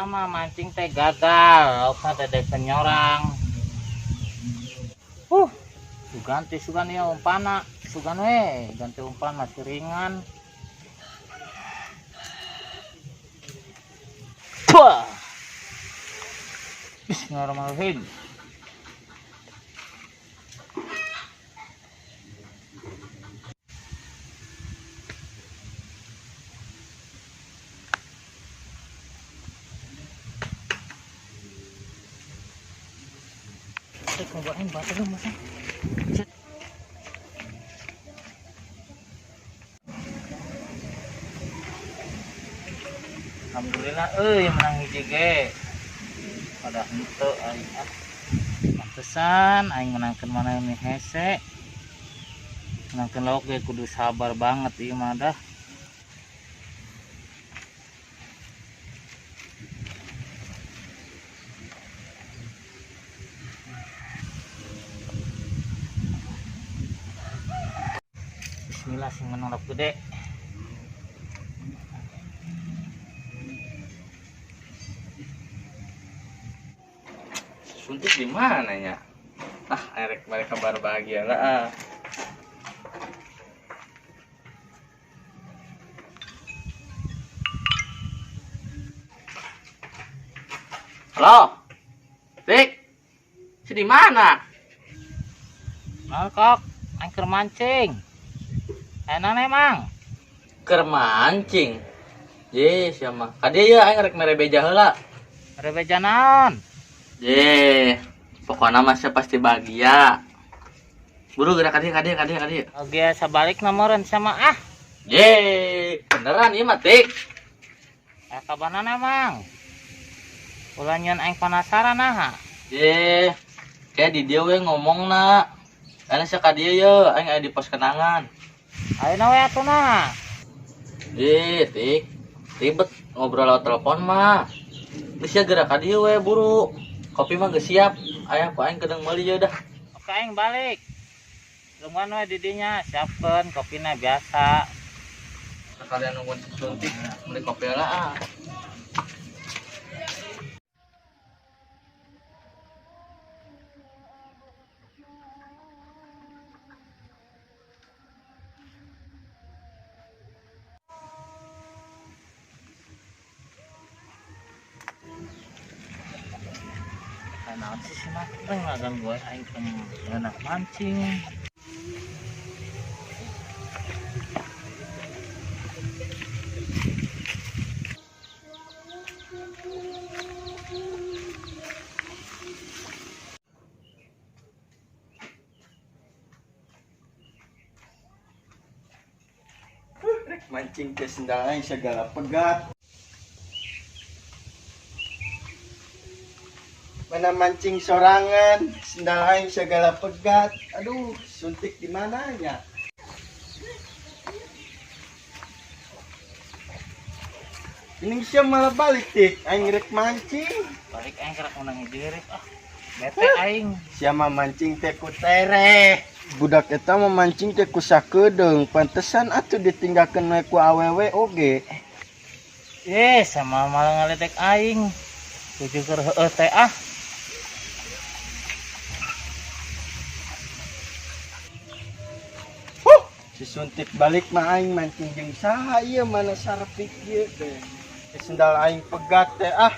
Ayeuna mah mancing teh gagal, laukna teh dek nyorang. Ganti sugan ya umpana, sugan we, ganti umpan masih ringan. Wah. Bismillahirrahmanirrahim. Cek ngobain batu lu masa. Alhamdulillah euy menang hiji ge. Pada henteu aing ah. Pantesan aing menangkeun mana ini hese. Menangkeun lauk ge kudu sabar banget ieu mah dah. Bismillah sing menang lauk gede. Suntik di mana ya? Ah, erek mereka kabar bahagia lah. Ah. Halo, Tik, si di mana? Nah, kok aing keur mancing. Enak emang. Keur mancing. Ye, siapa? Kade ya aing rek mere beja heula. Mere beja naon? Ye, pokoknya masih pasti bahagia. Buru gerak kadieu kadieu kadieu kadieu. Oke, sabalik nomoran sama ah. Ye, beneran ieu mah Tik. Kabanan emang. Ulah nyeun aing penasaran nah. Ye, kayak di dia we ngomongna. Ayeuna sia ka dieu ye, aing aya di pos kenangan. Ayeuna we atuh nah. Ye, Tik. Ribet ngobrol lewat telepon mah. Geus sia gerak ka dieu we buru. Kopi mah geus siap. Aya ku aing kedeung meuli ye dah. Oke aing balik. Tungguan we di dinya, siapkeun kopina biasa. Sekalian nungguin suntik beli kopi lah ah. Naon sih si Mateng ngagangguan aing keur ngeunah mancing. Mancing ke sendal aing segala pegat. Mana mancing sorangan, sendal aing segala pegat. Aduh, suntik di mananya? Ini siapa malah balik Tik, aing rek mancing. Balik aing gerak menang hiji ah. Bete aing. Siapa mancing teh ku tereh. Budak eta mah mancing teh ku sakedeung, pantesan atuh ditinggalkeun we ku awewe oge. Ye, sama malah ngaledek aing. Tujuh keur heueuh teh ah. Huh, si suntik balik mah aing mancing jeung saha ieu mana sarepik ieu teh. Si sendal aing pegat teh ah.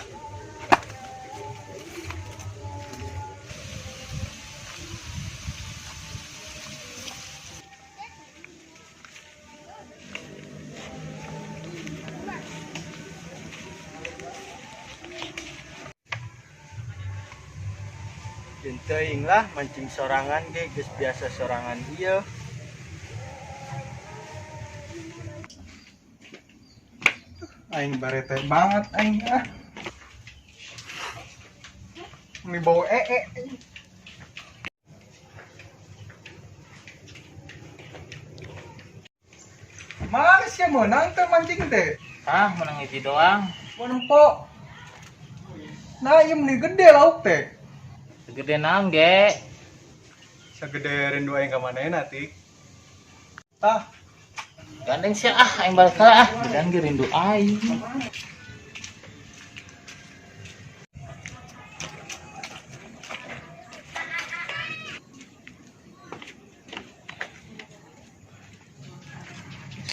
Teuing lah mancing sorangan ge geus biasa sorangan ieu. Aing barete banget aing ah. Ini bau ee. Mana sih menang teh mancing teh? Ah, menang hiji doang. Mau nempo. Nah, ieu meni gede lauk teh. Segede naon ge? Segede rindu aing ka manehna Tik. Tah, Gandeng sia ah aing balik heula ah. Gedan ge rindu aing.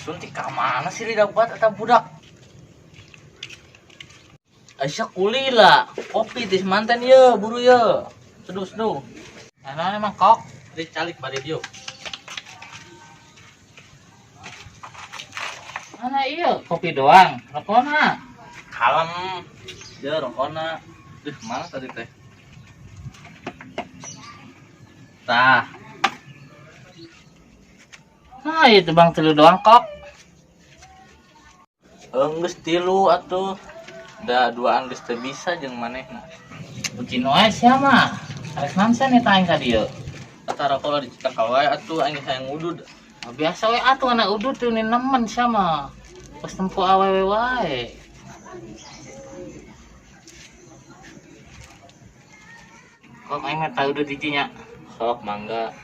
Asun ti ka mana sih lidah buat eta budak? Aisyah kulila, kopi tis manten ye, buru ye. Seduh seduh. Nah, emang kok Dicalik bari dieu. Mana iya kopi doang, rokona. Kalem. Ya rokona. Duh, mana tadi teh? Tah. Nah, itu bang telu doang kok. Enggeus tilu atuh. Da duaan geus teu bisa jeung manehna. Uji noe sia mah. Arek nansen eta aing ka dieu. Eta rokok lah dicetak wae atuh aing hayang ngudud. Nah, biasa we atuh anak udud tuh ni nemen sia mah. Pas tempo awewe wae. Kok aing mah tau udud hiji nya. Sok mangga.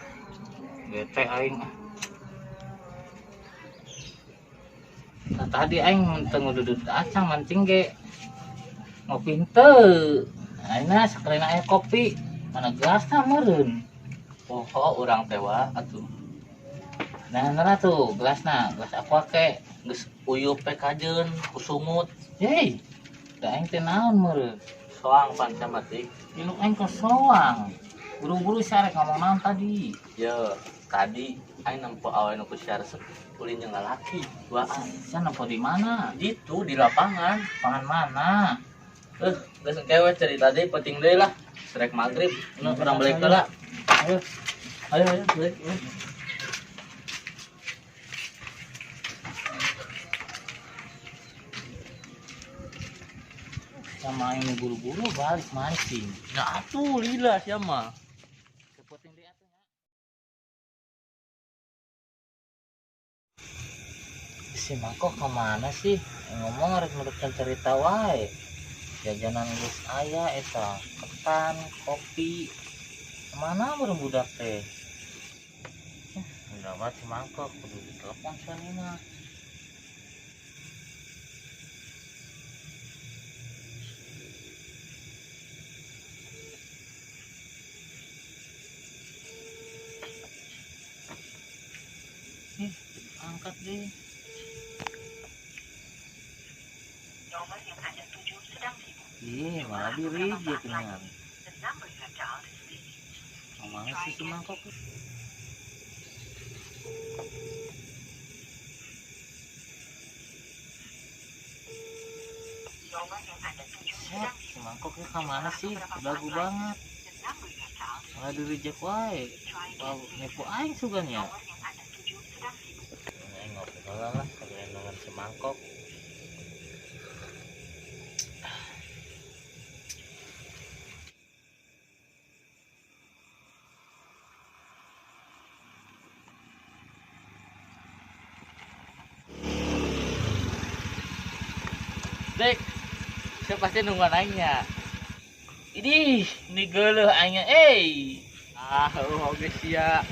Bete aing. Nah, tadi aing teu ngudud acang mancing ge. Ngopi henteu. Ayeuna sakalina aya kopi, mana gelasna meureun. Poho urang teh wa atuh. Nah, nara tuh gelasna, gelas aqua ke. Geus uyup pe kajeun ku sungut. Hei, da aing teh naon meureun. Soang pan camatik. Ilu aing kosoang. Buru-buru sia rek ngomong naon tadi. Ye, tadi aing nempo awe nu ku sia resep ulin jeung lalaki duaan. Sia nempo di mana? Ditu di lapangan. Lapangan mana? Geus engke we cerita deui penting deui lah. Srek magrib, nu urang balik heula. Ayo. Ayo ayo balik. Sama ini buru-buru balik mancing. Nah atuh lila sia mah. Seputing deui atuh nya. Si Mangkok kemana sih? Ngomong rek meneruskan cerita wae. Jajanan geus aya eta, ketan, kopi. Kemana meureun budak teh? Udah banget si Mangkok, kudu ditelepon si mah. Ih, angkat deh. Nomor yang Anda tuju sedang sibuk. Iya, malah di reject nih. Ngomongnya sih si Mangkok. Set, si Mangkoknya kemana sih? Lagu banget. Malah di reject wae. Wah, nipu aing sugan ya. Aing ngopi heula lah, kalian dengan si Mangkok. Dik, siapa pasti nungguan aingnya. Idih, ini geuleuh aingnya, eh. Ah, heuh oge sia.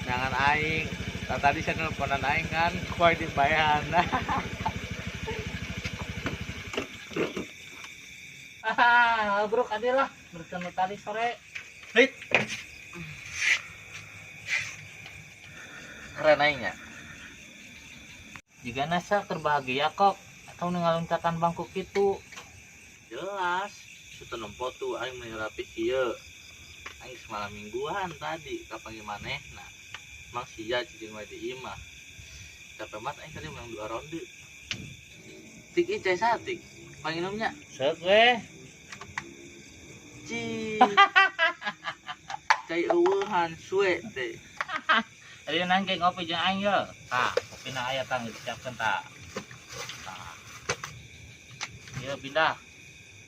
Nangan aing. Tah tadi sia nelponan aing kan, kuai dibayaran. Ah, bro, kade lah. Bertemu tadi sore. Hei. Keren aingnya. Jika nasa terbahagia kok atau ngaloncatan bangku kitu. Jelas, sutu nempo tuh aing meni rapi kieu. Aing semalam mingguan tadi kapanggih manehna. Mang sia cicing wae di imah. Capek banget aing tadi menang 2 ronde. Tik ieu cai satik. Panginumnya. Seuk we. Ci. Cai eueuhan suwe teh. Tadi nangke ngopi jeung aing ye. Tah, kopina aya tah geus disiapkeun tah. Tah. Ieu pindah.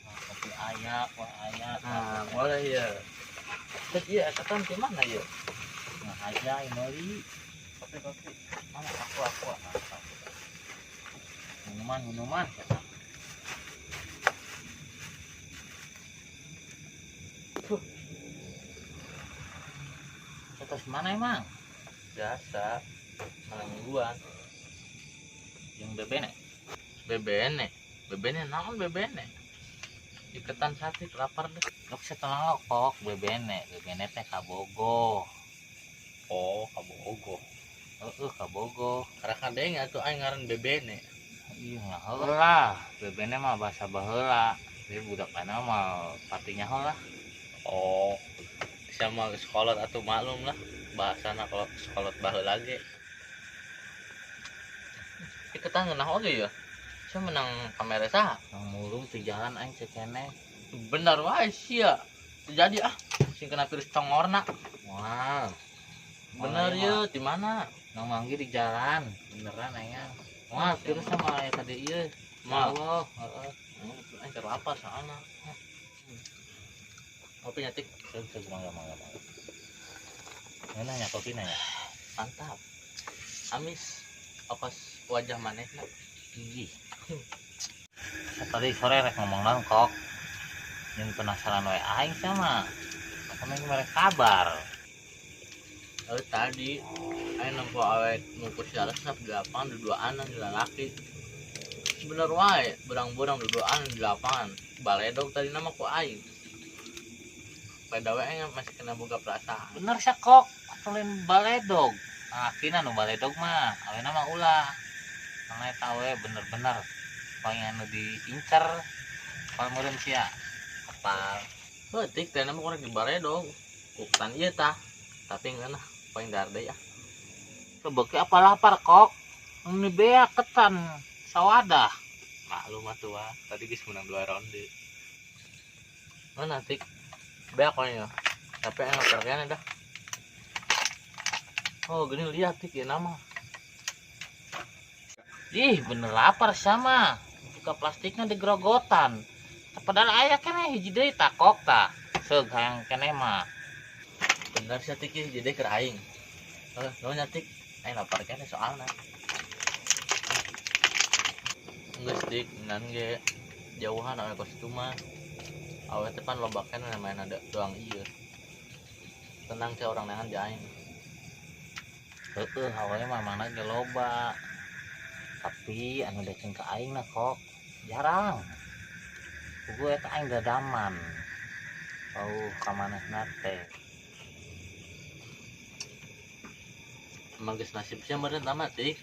Nah, kopi aya, kuah aya. Nah, boleh ya. Terus ieu eta teh di mana ieu? Nah, aja aing meuli. Kopi-kopi. Mana aku. Minuman, minuman. Terus mana emang? Biasa. Malam mingguan. Yang bebene. Bebene. Bebene naon bebene? Iketan sate lapar deh. Lok setelah lokok bebene, bebene teh kabogo. Oh, kabogo. Heeh kabogoh. Karena kadeng atuh aing ngaran bebene. Ih heula, bebene mah bahasa baheula. Jadi budak ayeuna mah patinya heula. Oh. Sama sekolah atau maklum lah bahasana kalau sekolah baheula ge. Iketan ngeunah oge ya. Sia menang kamera saha? Nang mulung teu jalan aing cekeneh. Bener wae sia. Terjadi ah sing kena virus congorna. Wah. Bener ye di mana? Nang manggi di jalan, beneran aing. Wah, virus sama aya tadi ieu. Mah. Allah, heeh. Aing keur lapar soalna. Kopi nyatik. Seug mangga mangga mangga. Ngeunah nya kopina nya. Mantap. Amis apa wajah manehna. Ih. Tadi sore rek ngomong naon kok. Yang penasaran wae aing sama. Apa mere kabar? Oh, tadi aing nempo awe nu kursi resep di lapangan duduaan di lalaki. Bener wae, berang-berang duduaan di lapangan. Baledog tadi nama ku aing. Pada wae aing masih kena boga perasaan. Bener sia kok, atuh lain baledog. Ah, kina nu baledog mah, awena mah ulah. Mang eta we bener-bener paling anu diincer apal meureun sia. Apal. Heutik teh nama kurang di baledog. Ukutan ieu tah. Tapi ngeunah paling dar deui ah. Beuki apa lapar kok? Ini bea ketan sawadah. Maklum atuh wah, tadi geus menang 2 ronde. Mana tik? Bea konya. Tapi enak perkene dah. Oh, gini lihat tik ya nama. Ih, bener lapar sama. Buka plastiknya digerogotan. Padahal aya keneh hiji deui takok tah. Seug hayang keneh mah. Bener sia tik hiji deui keur aing. Heuh, naon nya tik? Aing lapar keneh soalna. Geus dik, ngan ge jauhan awe kos itu mah. Awe teh pan loba keneh main ada doang ieu. Tenang sia urang neangan di aing. Heueuh, awe mah mana ge loba. Tapi anu dateng ka aing na kok jarang. Puguh eta aing dadaman. Bau ka manehna teh. Emang geus nasib sia meureun tamat tik.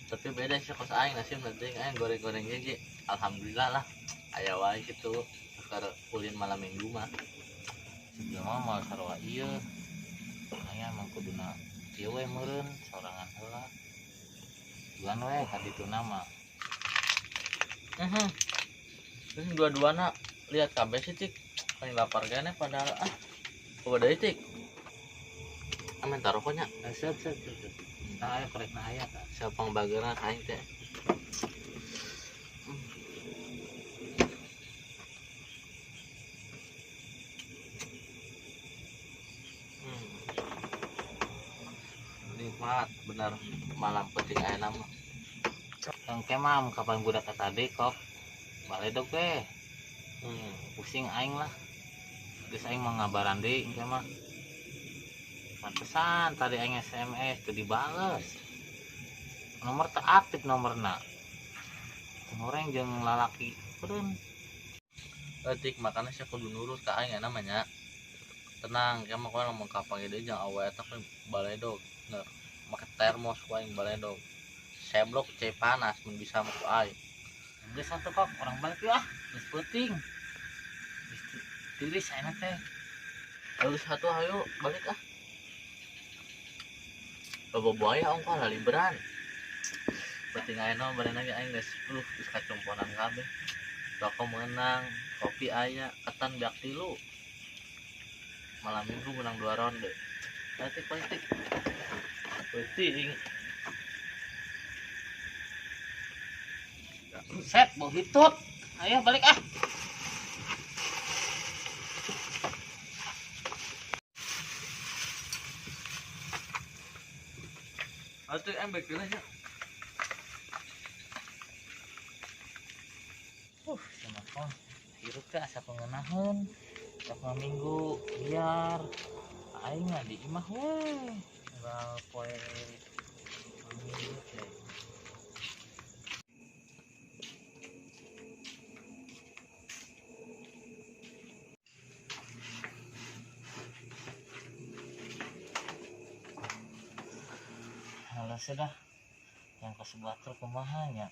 Tapi beda sih kos aing nasib nanti aing goreng-goreng ge. Alhamdulillah lah. Aya wae kitu keur ulin malam minggu mah. Jelema mah sarua ieu. Aya emang kuduna ieu we meureun sorangan heula. Duan we ka dituna mah. Heeh. Terus dua-duana lihat kabeh sih tik. Paling lapar gane padahal ah. Coba deui tik. Amen taruh nya. Set set set. Tah aya korekna aya tah. Siapa bageurna ka aing teh. Nikmat bener malam penting aya nama. Engke mah kapan budak eta tadi kok baledog we. Pusing aing lah. Geus aing mah ngabaran deui engke mah. Pantesan tadi aing SMS teu dibales. Nomor teu aktif nomorna. Orang jeung lalaki beureun. Eutik makana sia kudu nurut ka aing namanya. Tenang, ke mah kowe ngomong kapan deui jeung awe eta we baledog. Bener. Make termos ku aing baledog. Seblok cai panas mun bisa mah ku aing. Geus atuh kok urang balik yeuh ah, geus peuting. Geus tiris ayeuna teh. Geus atuh hayu balik ah. Loba buaya ongkoh lah liberan. Penting ayeuna bareng lagi aing geus 10 geus kacumponan kabeh. Rokok menang, kopi aya, ketan beak tilu. Malam minggu menang 2 ronde. Politik politik. Penting. Set bau hitut. Ayo balik ah. Atuh aing balik deui nya. Sama kok. Hirup teh asa pengenaheun. Tiap malam minggu biar aing mah di imah we. Tinggal poe minggu teh. Sudah yang ke sebuah truk kumaha nya.